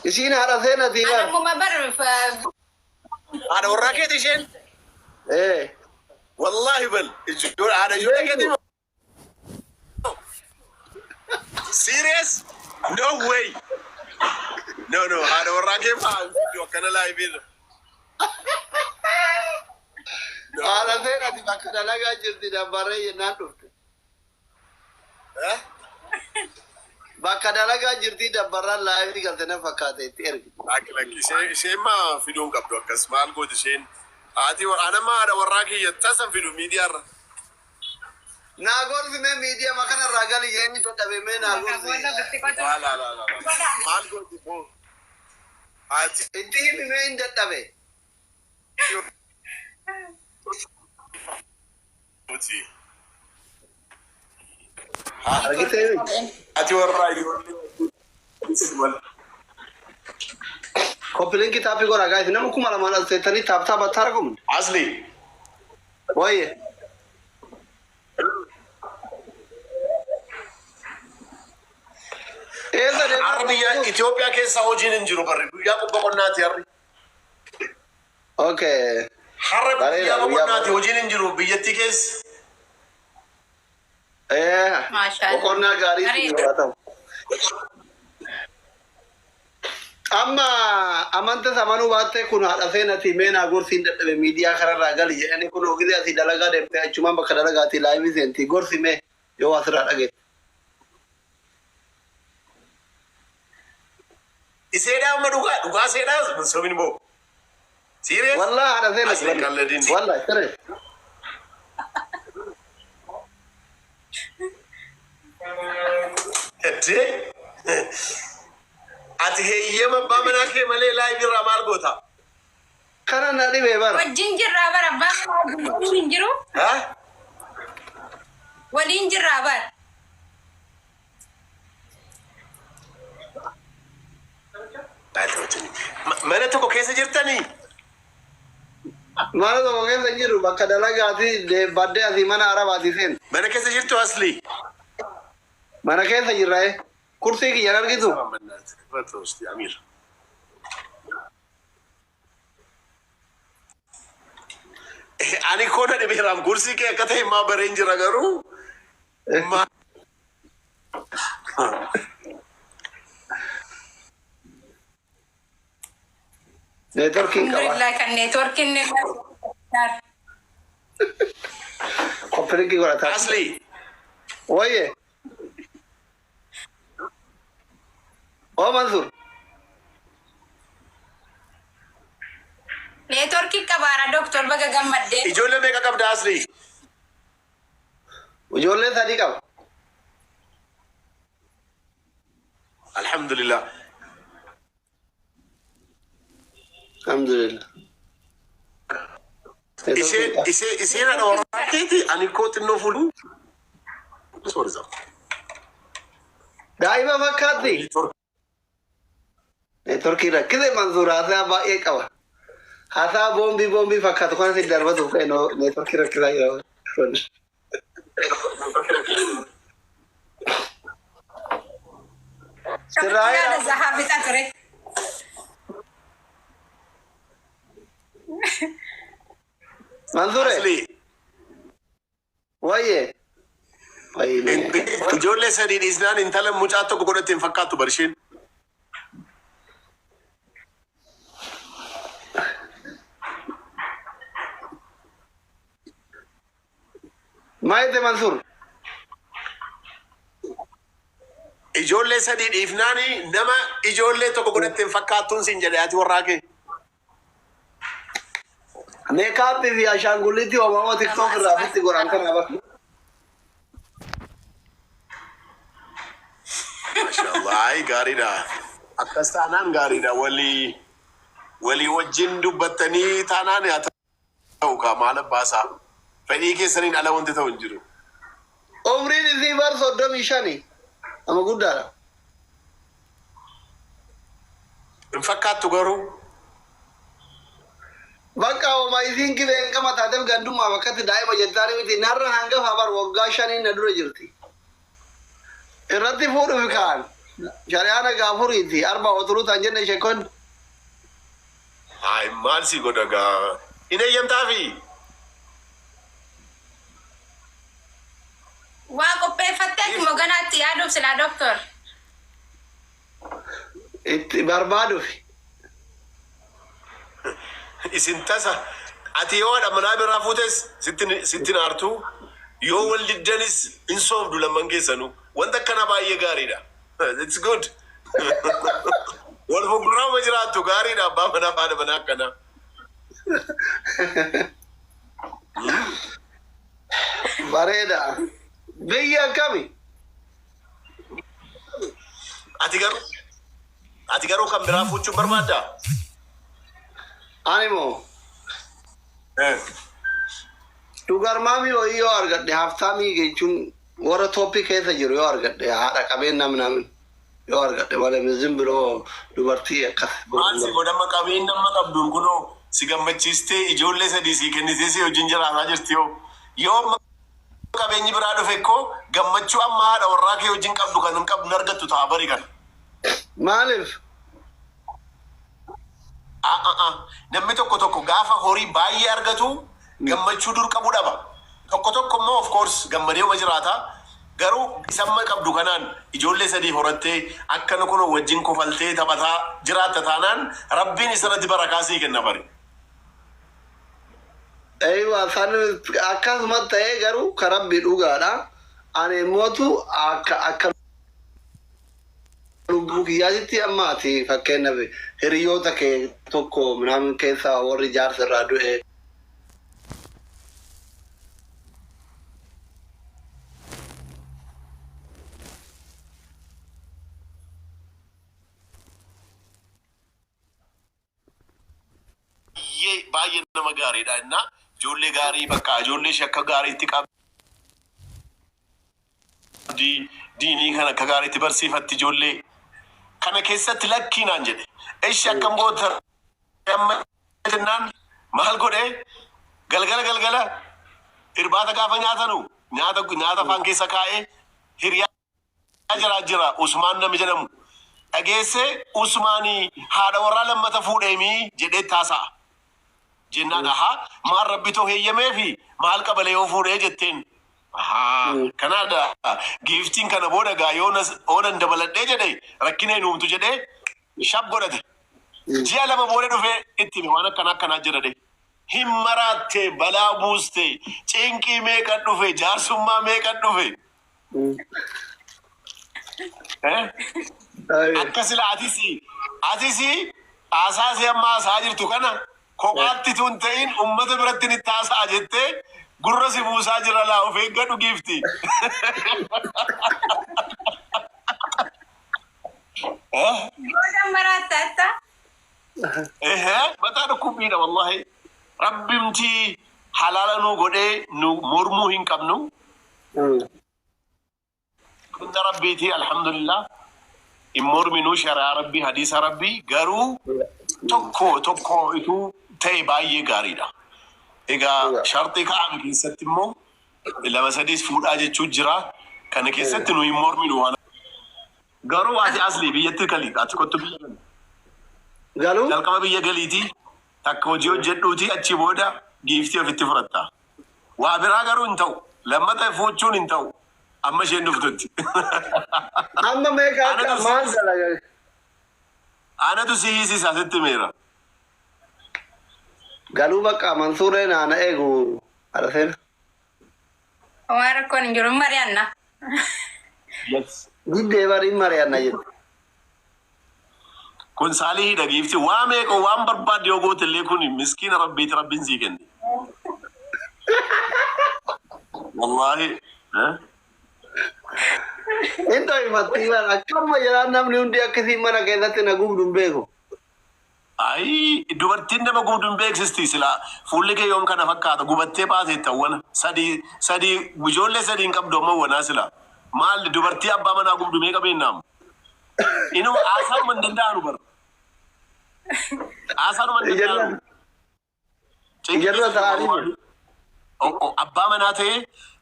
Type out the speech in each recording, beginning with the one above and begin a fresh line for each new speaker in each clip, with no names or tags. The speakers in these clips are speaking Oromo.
Isiin haadha seenatii bar.
Anamuma bar
Haadha warraa keeti isheen?
Ee.
Wallaahi bal. Ijoollee haadha ijoollee keeti moo? Serious? No way. No no haadha warraa kee fa'aa hin fiddu akkana live irra. No.
Haadha seenati bakka dalagaa jirti dabbarree jennaan dhufte.
Eh?
Bakka dalagaa jirti dabbarraan live galte na fakkaate itti ergi.
Lakki lakki ishee isheen maa fiduu hin qabdu akkas maal gooti isheen haati anamma haadha warraa kiyya tasa hin fidu miidiyaarra.
Naa gorsi mee miidiyaa kanarraa gali jeenni dadhabe mee naa
Bakka
gorsi.
boolla ofitti qotu.
Laa laa laa laa maal gooti boo haati
Itti himi mee hin dadhabe.
gooti.
Argitee
Haati warraa ijoollee
copy link tap godhaa guys nama 2000 as teettanii tap tap atta argamu.
Asli.
Wayye. Eessa deemaa
Har'a biyya Itoophiyaa keessa hojiin hin jiru barri guyyaa boqonnaati har'i.
Okay.
Har'a
Bareeda,
guyyaa
guyyaa
boqonnaati hojiin hin jiru biyyattii keessa.
Ee.
Maashaallah.
Boqonnaa gaarii
Bareeda.
siif haa ta'u. Amma amantas amanuu baattee kun haadha seenatii mee naa gorsiin dadhabe miidiyaa kanarraa gali jedhanii kun ogizee asii dalagaa deemtee achumaan bakka dalagaatii live seentii gorsi mee yoo asirraa dhageette.
Iseedhaa amma dhugaa dhugaa seedhaa sobin boo. Serious?
Wallahi haadha seenati.
Asli qalladin.
Wallahi siree.
Eddee. Ati heeyyama abbaa manaa kee malee live irraa maal goota?
Kana na dhibee bara.
Wajjin jirraa bara abbaan manaa wajjin hin jiru.
Ha?
Waliin jirraa bara.
Mana tokko keessa jirtanii?
Mana tokko keessa hin jiru bakka dalagaatii baddee asii mana arabaatii seen.
Mana keessa jirtu Asli?
Mana keessa jirra ee. Kursii kiyyan argitu.
Amir. Ani koo na dhibeeraaf kursii kee akka ta'e maa bareen jira garuu.
Neetworkiin qaba.
Alhamdulillah kan neetworkiin
Copy link godhataa.
Asli.
Wayye. Oo Mansuur.
Neetworkii qabaara doctor baga gammaddee.
Ijoollee meeqa qabda Asli?
Ijoollee sadii qaba.
Alhamdulillah.
Alhamdulillah.
Isheen ishee isheen haadha warraa keeti ani koo xinnoo fuudhu. Sorry, sir.
Daa'ima fakkaatti. Neetworkii rakkise Mansuur haasaa baay'ee qaba. Haasaa boombii boombii fakkaatu kan isin darbatuuf ka'e neetworkii rakkisaa jira. Sirraa
Yaada zahaa fixa ture.
Mansuure.
Asli.
Wayye. Wayye.
Ijoollee sadii dhiisnaan intala mucaa tokko godhatte hin fakkaattu bar isheen.
Maal jette Mansuur?
Ijoollee sadii dhiifnaan nama ijoollee tokko godhatte hin fakkaattuun siin jedhe ati warraa kee.
Makeup fi ashaangulliitii oomamoo TikTok irraa ofitti godhan kana bakka.
Mashallah, ay gaariidha. Akkas taanaan gaariidha. Walii walii wajjin dubbattanii taanaan haa ta'u kaa maal abbaasaa. Fedhii keessaniin ala wanti ta'u hin jiru.
Umriin isii bar 35. Nama guddaadha.
Hin fakkaattu garuu.
Bakka homaa isiin kibeen qama taateef gandummaa bakkatti daa'ima jettaani miti narra hangafa bar waggaa 5n na dura jirti. Irratti fuudhuuf ka'an. Shari'aan haga afuriiti. Arba oturuutaan jenne sheekonni.
Hayi, maal si godha gaa? Hin eeyyamtaafi?
Waa qopheeffattee moo ganaatti yaaduuf silaa doktor?
Itti barbaaduuf.
Isin tasa ati yoo haadha manaa biraa fuutes sittin aartu, yoo wal diddanis hin soofdu lamman keessanuu. Wanta akkana baay'ee gaariidha. It's good. Wal fuulduraama jiraattu, gaariidha abbaa manaa fi haadha manaa akkanaa.
Bareeda. Biyya akkami?
Ati garuu kan biraa fuuchuun barbaaddaa?
Ani moo dugarmaamii wayii yoo argadhe, haftaamii jechuun warra tooppii keessa jiru yoo argadhe, haadha qabeen namni yoo argadhe malee zim biroo dubartii akkas.
Maal si godhama, qabeen nama qabduun kunoo si gammachiistee ijoollee sadii si kennitee si wajjin jiraataa jirti. Yoo amma qabeenyi biraa dhufe koo, gammachuu amma haadha warraa kee wajjin qabdu kan hin qabdu argattu ta'a bari kana.
Maaliif?
Ah, ah, ah. Namni tokko tokko gaafa horii baay'ee argatu gammachuu dur qabu dhaba. Tokko tokko immoo of course gammadee uma jiraata. Garuu isamma qabdu kanaan ijoollee sadii horattee akkana kun wajjin kofaltee taphataa jiraatta taanaan, Rabbiin isarratti barakaa sii kenna bari.
Eeywa, san akkasuma ta'ee garuu ka Rabbi dhugaadha. Ani immootu akka lubbuu kiyyaatitti amma ati fakkeenyaaf hiriyoota kee tokko minaamin keessaa warri jaarsa irraa du'e.
Baay'ee baay'ee nama gaariidha innaa ijoollee gaarii bakka ijoollee ishee akka gaariitti qabdi, diinii kana akka gaariitti barsiifatti. Ijoollee kana keessatti lakkii naan jedhe. Ishi akkam goota amma jennaan, maal godhe, galgala galgala irbaata gaafa nyaatanu nyaata afaan keessa kaa'ee hiriyaa jira jira Usmaan namni jedhamu dhageesse, Usmaanii haadha warraa lammata fuudheemii jedhee taasa'a. Jennaan, ahaa, maal Rabbitoo heeyyamee fi maal qabalee yoo fuudhee jetteen. Ahaa, kanaadha giiftiin kana booda gaa yoonan dabaladhee jedhe rakkina hin uumtu jedhee shab godhate. Ji'a 2 booda dhufee itti hime, waan akkana akkanaa jira dhe. Hin maraatte, balaa buuste, cinqii meeqan dhufe, jaarsummaa meeqan dhufe. Eh? Akka sila atis haasaa si amma haasaa jirtu kana kophaatti tun ta'in ummata biratti ni taasa'a jettee gurra si buusaa jira laa, of eeggadhu giifti. Eh?
Booda maraatta.
Ehe, mataa dhukkubbiidha wallahi. Rabbimti halaala nu godhee nu mormuu hin qabnu. Hunda Rabbiiti, alhamdulillah. Hin morminuu shari'aa Rabbii, hadiisa Rabbii, garuu tokko tokko ituu ta'e baay'ee gaariidha. Egaa sharxii kaa'ame keessatti immoo lama sadiis fuudhaa jechuun jira. Kana keessatti nu hin morminu waan. Garuu ati asli biyyatti gali, ati kottu biyya gali.
Galuu?
Jalqaba biyya galiitii takka hojii hojjedhuutii achi booda giiftii ofitti fudhatta. Waa biraa garuu hin ta'u. Lammata fuuchuun hin ta'u. Amma isheen dhuftutti.
Amma meeqa akka maal dalaga?
Anatu si hiisisa, sitti meera.
Galuu bakka Mansuuree naana eegu haadha.
Waan rakkoon hin jiru, mari'anna.
Diddee bariin mari'anna jedhu.
Kun saalihiidha giifti. Waa meeqa waan barbaadde yoo goote illee kun miskiina Rabbiiti, Rabbiin sii kenne. Wallaahi. Eh?
Inni ifattii bara akkanuma jedhaan namni hundi akkasii mana keessatti na gubdu hin beeku.
Ayi, dubartiin nama gubdu hin beeksisti silaa. Fuulli kee yoom kana fakkaata, gubattee baateetta wana sadii sadii ijoollee sadii hin qabdu amma wanaa sila. Maal dubartii abbaa manaa gubdu meeqa beennaamu? Inuma haasaanuma hin danda'anu bara. Haasaanuma hin danda'anu.
Ijarra taa'anii.
Abbaa manaa ta'ee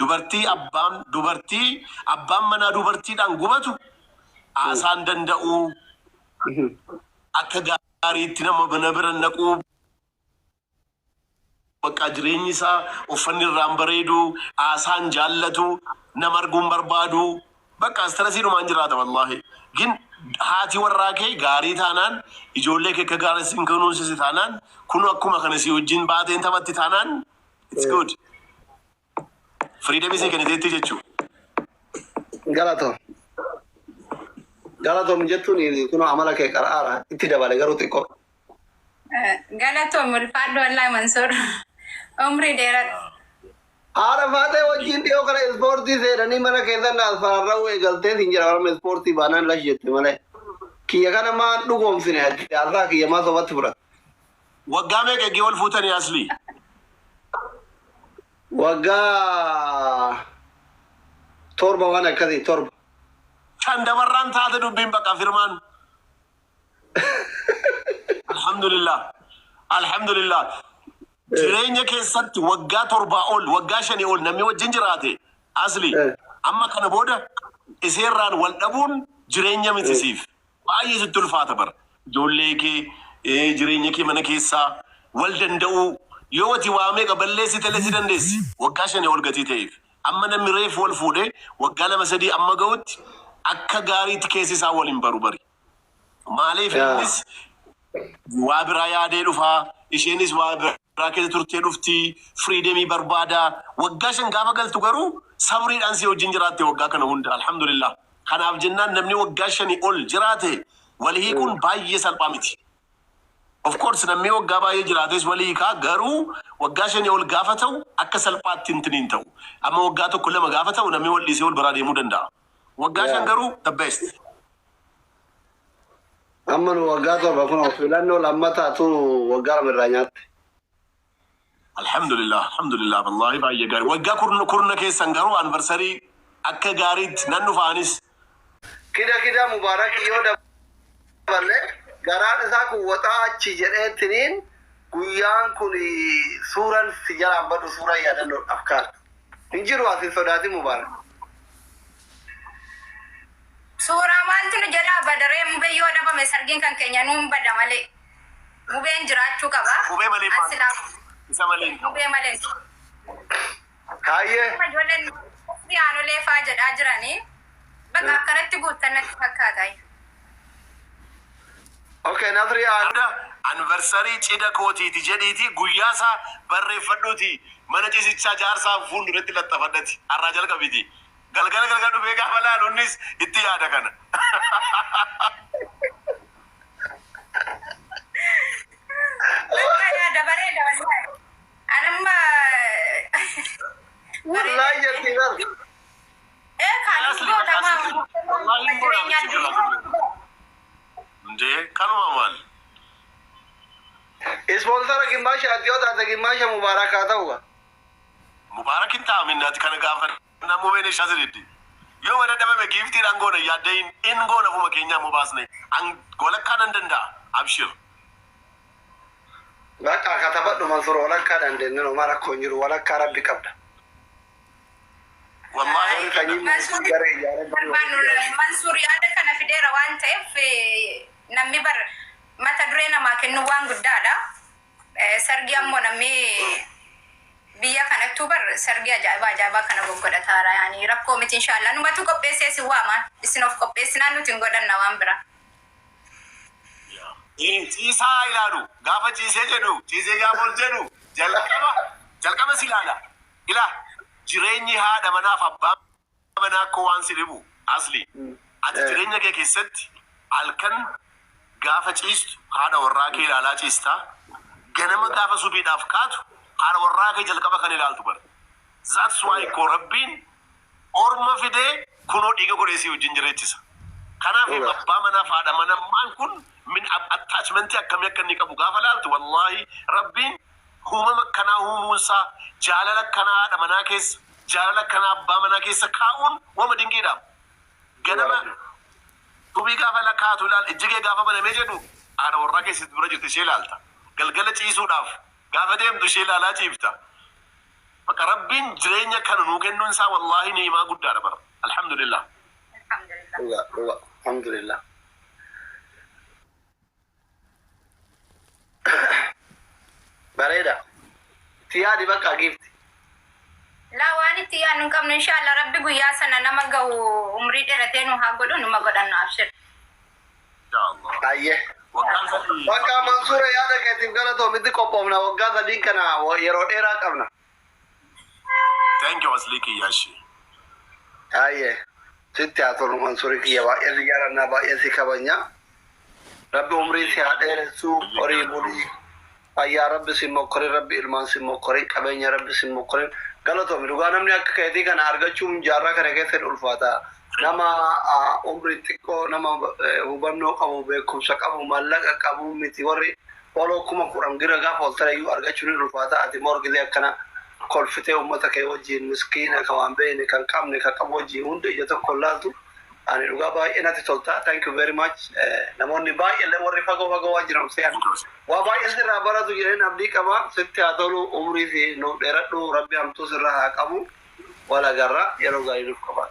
dubartii abbaan dubartii abbaan manaa dubartiidhaan gubatu. Haasaan danda'u, akka gaariitti nama bana bira naquu, bakka jireenyi isaa uffanni irraan bareedu, haasaan jaallatu, nama arguun barbaadu, bakka stressiidhumaan jiraata wallaahi. Gin haati warraa kee gaarii taanaan, ijoollee kee akka gaarii siin kunuunsisi taanaan, kun akkuma kana si wajjin baateen taphatti taanaan, it's good. Freedomii sii kenniteetti jechuudha.
Galatoom. Galatoom jettuun kun amala kee qara'aara itti dabale garuu xiqqoo.
Galatoom, ulfaadhu wallaahi Mansuur. Umrii dheeradhu.
Haadha faatee wajjin dhiyoo kana ispoortii seenanii mana keessan as fararra'uu eegaltee siin jira, warra ispoortii baanaan lash jette malee. Kiyya kana maan dhugoomsine, haasaa kiyya maa sobatti fudhata?
Waggaa meeqa eegee wal fuutanii, Aslii?
Waggaa 7, waan akkasii, 7.
Kan dabarraan taate dubbiin bakka firmaan. Alhamdulillah. Alhamdulillah. Jireenya keessatti waggaa 7 ol, waggaa 5 ol namni wajjin jiraate, Asli. Amma kana booda iseerraan wal dhabuun jireenya miti siif. Baay'ee sitti ulfaata bara. Ijoollee kee, jireenya kee mana keessaa wal danda'uu yoo ati waa meeqa balleessite illee si dandeessi. Waggaa 5 ol gatii ta'eef. Amma namni reefu wal fuudhee waggaa 2 3 amma ga'utti akka gaariitti keessi isaa wal hin baru bari. Maaliif? Innis waa biraa yaadee dhufaa, isheenis waa biraa keessa turtee dhufti, freedomii barbaada. Waggaa 5 gaafa galtu garuu sabriidhaan si wajjin jiraatte waggaa kana hunda, alhamdulillah. Kanaaf jennaan namni waggaa 5 ol jiraate wal hiikuun baay'ee salphaa miti. Of course namni waggaa baay'ee jiraates wal hiikaa, garuu waggaa 5 ol gaafa ta'u akka salphaatti hin ta'u. Amma waggaa 1 2 gaafa ta'u namni wal dhiisee wal biraa deemuu danda'a. Waggaa 5 garuu the best.
Amma nu waggaa 7 kun filannoo lammataatu waggaa 2 irraa nyaatte.
Alhamdulillah, alhamdulillah, wallahi baay'ee gaarii. Waggaa kurna keessan garuu anniversary akka gaariitti nan dhufaanis.
Kida kida Mubaarak yoo daballe garaan isaa kun waxaa achi jedheetiniin guyyaan kun suuraan si jalaan badu, suuraan yaadannoodhaaf kaatu. Hin jiru, as hin sodaatin, Mubaarak.
Suuraa maaltu nu jalaa badaree? Mubee yoo dhabame sargiin kan keenya nuun bada malee. Mubeen jiraachuu qaba.
Mubee malee maal?
Asilaa
Isa malee hin ta'u.
Mubee malee.
Kaayyee.
Ijoolleen aanolee faa jedhaa jiranii. Bakka akkanatti guuttan natti fakkaata.
Okay, Nasri aan.
Hunda anniversary cidha kootiiti jedhiiti guyyaa isaa barreeffadhuuti mana ciisichaa jaarsaa fuulduratti laxxafadhati har'aa jalqabiti. Galgala galgala dhufee gaafa laalu innis itti yaada kana.
Bakka yaada bareeda wallahi. Anamma
Wallahi jetti bar.
Ee, kaanus
Asli
gootamaa
asli wallahi hin godhamu
jireenyaan
jira. Ndee kanuma maal?
Sponsora gimmaasha ati yoo taate gimmaasha Mubaarak haa ta'u.
Mubaarak hin taa'aminnaati kana gaafa namuu meeshaa sirriitti. Yoo mana dhabame giiftiidhaan goona, yaaddee in goona, ofuma keenyaa mubaasne walakkaa nan danda'a, abshir.
Bakka katabadhu, Mansuur, walakkaa dandeenye homaa rakkoo hin jiru, walakkaa rabbi qabda.
Wallahi.
Warri sanyii mootii garee ijaaree
Barbaannu Mansuur yaada kana fideera waan ta'eef, namni bar mata duree namaa kennu waan guddaadha. Sargii ammoo namni biyya kanattuu bar sargii ajaa'ibaa ajaa'ibaa kana goggodhataara, yaani rakkoo miti inshaallah, numatu qopheessee isin waama, isin of qopheessinaan nuti hin godhanna waan bira.
Ciisaa ilaalu gaafa ciisee jedhu, ciisee gaafa ol jedhu, jalqaba jalqaba si ilaala. Ilaa, jireenyi haadha manaaf abbaa manaa akkoo waan si dhibu, Asli. Ati jireenya kee keessatti halkan gaafa ciistu haadha warraa kee ilaalaa ciistaa. Ganama gaafa subiidhaaf kaatu haadha warraa kee jalqaba kan ilaaltu bara. That's why koo Rabbiin orma fidee kunoo dhiiga godhee si wajjin jireechisa. Kanaaf abbaa manaaf haadha manammaan kun min attachmentii akkamii akka inni qabu gaafa laaltu, wallahi Rabbiin uumama akkanaa uumuunsaa, jaalala akkanaa haadha manaa keessa, jaalala akkanaa abbaa manaa keessa kaa'uun wama dinqiidha. Ganama subii gaafa lakkaatu ilaal, ijji kee gaafa banamee jedhu haadha warraa keessatti bira jirti ishee ilaalta. Galgala ciisuudhaaf gaafa deemtu ishee ilaalaa ciifta. Bakka Rabbiin jireenya kana nuu kennuun isaa wallahi ni'imaa guddaadha bara. Alhamdulillah.
Alhamdulillah.
Dhugaa dhugaa. Alhamdulillah. Bareeda. Itti yaadi bakka giifti.
Laa waan itti yaadnu hin qabnu inshallah rabbi guyyaa sana nama ga'u umrii dheeratee nu haa godhu numa godhannu abshir.
Inshallah.
Ayyee.
Waggaan 3.
Bakka Mansuura yaada keetiif galatoomitti qophoofna waggaa 3n kana yeroo dheeraa qabna.
Thank you Aslii kiyya ishee.
Ayyee. Sitti haa tolu Mansuuri kiyya baay'ee si jaalannaa baay'ee si kabajna. Rabbi umrii si haa dheeressu horii bulii fayyaa rabbi si mokkorin rabbi ilmaan si mokkorin qabeenya rabbi si mokkorin galatoomi dhugaa namni akka keetii kana argachuun jaarraa kana keessa hin ulfaata. Nama umrii xiqqoo nama hubannoo qabu beekumsa qabu maallaqa qabu miti warri oloo 10,000 gira gaafa ol ta'e iyyuu argachuun hin ulfaata ati morgilee akkana kolfitee uummata kee wajjin miskiina kan waan beekne kan qabne kan qabu wajjin hunda ija tokko laaltu ani dhugaa baay'ee natti tolta. Thank you very much. Namoonni baay'ee illee warri fagoo fagoo waan jiran se'an waa baay'ee sirraa baratu jedheen abdii qaba. Sitti haa tolu umrii fi nuuf dheeradhu rabbi hamtuu sirraa haa qabu wal agarra yeroo gaarii nuuf qaba.